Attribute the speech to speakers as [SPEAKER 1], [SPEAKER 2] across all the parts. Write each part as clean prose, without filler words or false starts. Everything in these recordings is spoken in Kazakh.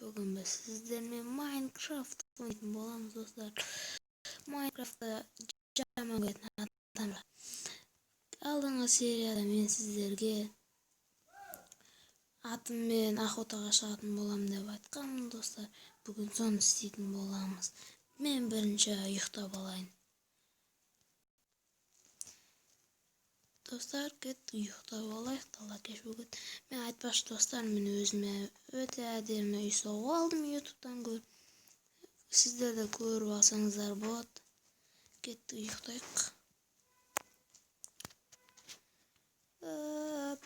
[SPEAKER 1] Бүгін біз сіздермен Майнкрафт ойнайтын боламыз, достар. Майнкрафтты жаман көретін адамдар. Алдыңғы серияда мен сіздерге атыммен охотаға шығатын боламын деп айтқанмын, достар. Бүгін соны істейтін боламыз. Мен бірінші ұйықтап алайын. Достар, кеттік, ұйықтап алайық, дала кеш болып кетті. Мен айтпақшы, достар, мен өзіме өте әдемі үй соғып алдым ютубтан көріп. Сіздер де көріп алсаңыздар болады. Кеттік, ұйықтайық.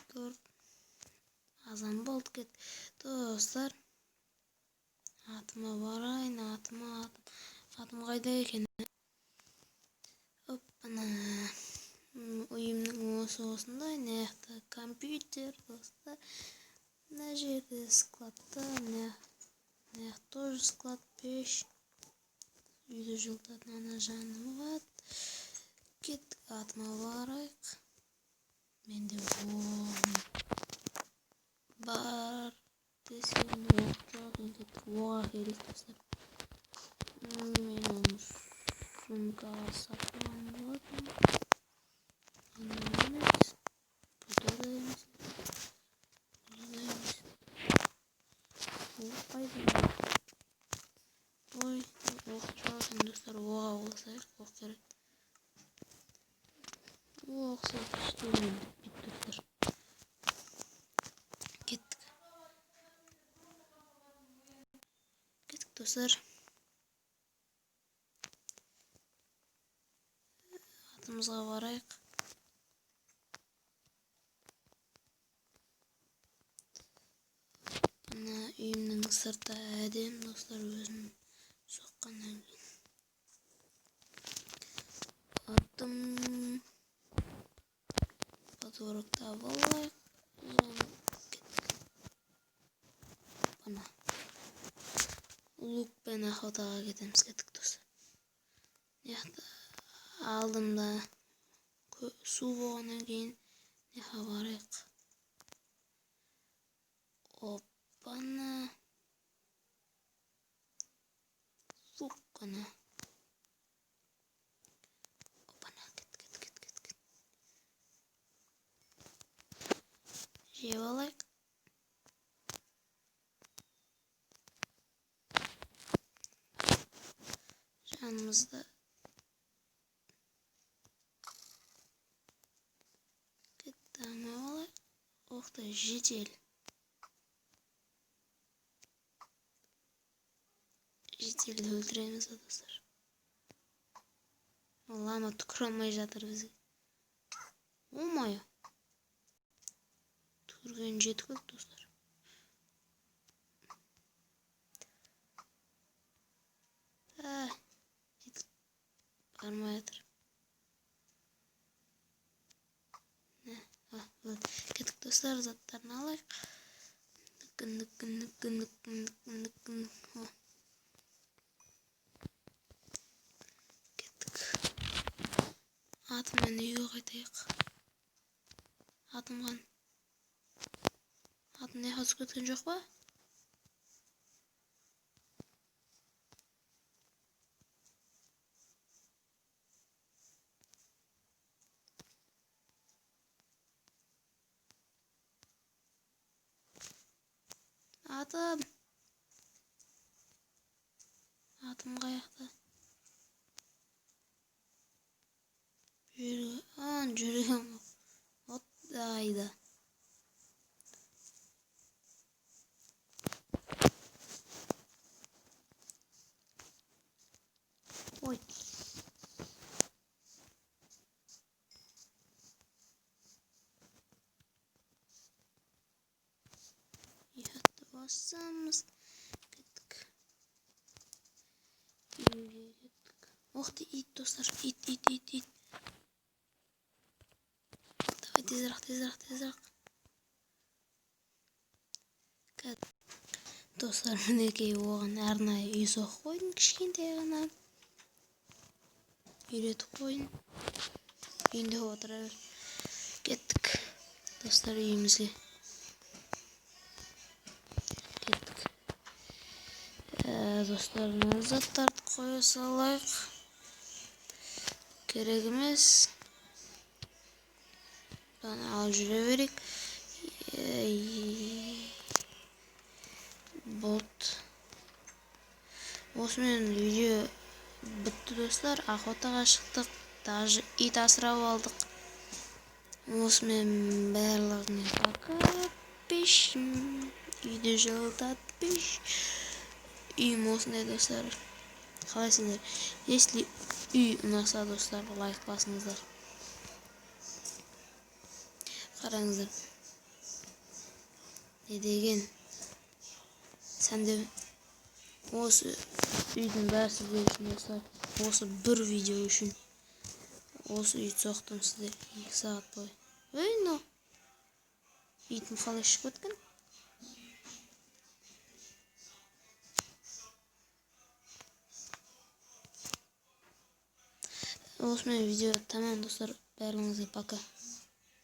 [SPEAKER 1] Тұрып. Азан болды, кет. Достар, атыма барайын, атыма, атым. Атым қайда екен? Оппана. Үйімнің осы осындай, мына жақта компьютер, достар. Мына жерде складта, мына жақта тоже склад, пеш. Үйді жылытатын ана жанып. Кеттік, атыма барайық. Менде оғым бар десем, оқ жоқ екен. Кеттік, оқ әкелейік, достар. Мен оны сумкаға салып қойған болатынмын. Анау емес, бұл да емес, бұл да емес. Оқ қайда? Ой, оқ жоқ екен, достар. Оқ алсайық, оқ керек. Оқсыз ештеңе бітпейді, достар. Кеттік. Кеттік, достар. Атымызға барайық. Мына үйімнің сырты әдемі, достар, өзім соққаннан кейін. Атым подворок табып алайық. Және кеттік. Ана лукпен охотаға кетеміз, кеттік, достар. Мына жақта алдымда су болғаннан кейін мына жаққа барайық. Оппана. Лук қана. Оппана, кет, кет, кет, кет, кет. Жеп алайық. Жанымызды кетті, алмай алайық. Ох ты, жедел. Жеделді өлтіреміз, достар. Лама түкіре алмай жатыр бізге. О-май. Түкірген жеті көп, достар. Бармай жатыр. Кеттік, достар, заттарын алайық. Кеттік. Атыммен үйге қайтайық. Атым қан. Атым не түсіп кеткен жоқ па? Атым. Атым қаяқта? Жүрген. Отдайда. Ой. Ұятты басамыз. Кеттік. Үйге кеттік. Ох ты, ит, достар. Ит, ит, ит, ит. Давай тезірек, тезірек, тезірек. Достар, мінекей оған арнайы үй соғып қойдым, кішкентай ғана. Үйретіп қойдым. Үйінде отыра бер. Кеттік. Достар, үйімізге. Кеттік. Достар, мына заттарды қоя салайық. Керек емес. Бұны алып жүре берейік. Болды. Осымен видео бітті, достар. Охотаға шықтық. Даже ит асырап алдық. Осымен барлығына пока. Пеш. Үйді жылытады пеш. Үйім осындай, достар. Қалайсыңдар? Если үй ұнаса, достар, лайк басыңыздар. Қараңыздар. Не деген сәнді. Осы үйдің бәрі сіздер үшін, достар. Осы бір видео үшін. Осы үйді соқтым сіздер 2 сағат бойы. Ей, мынау итім қалай шығып кеткен? Осымен видео тамам, достар. Барлығыңызға пока.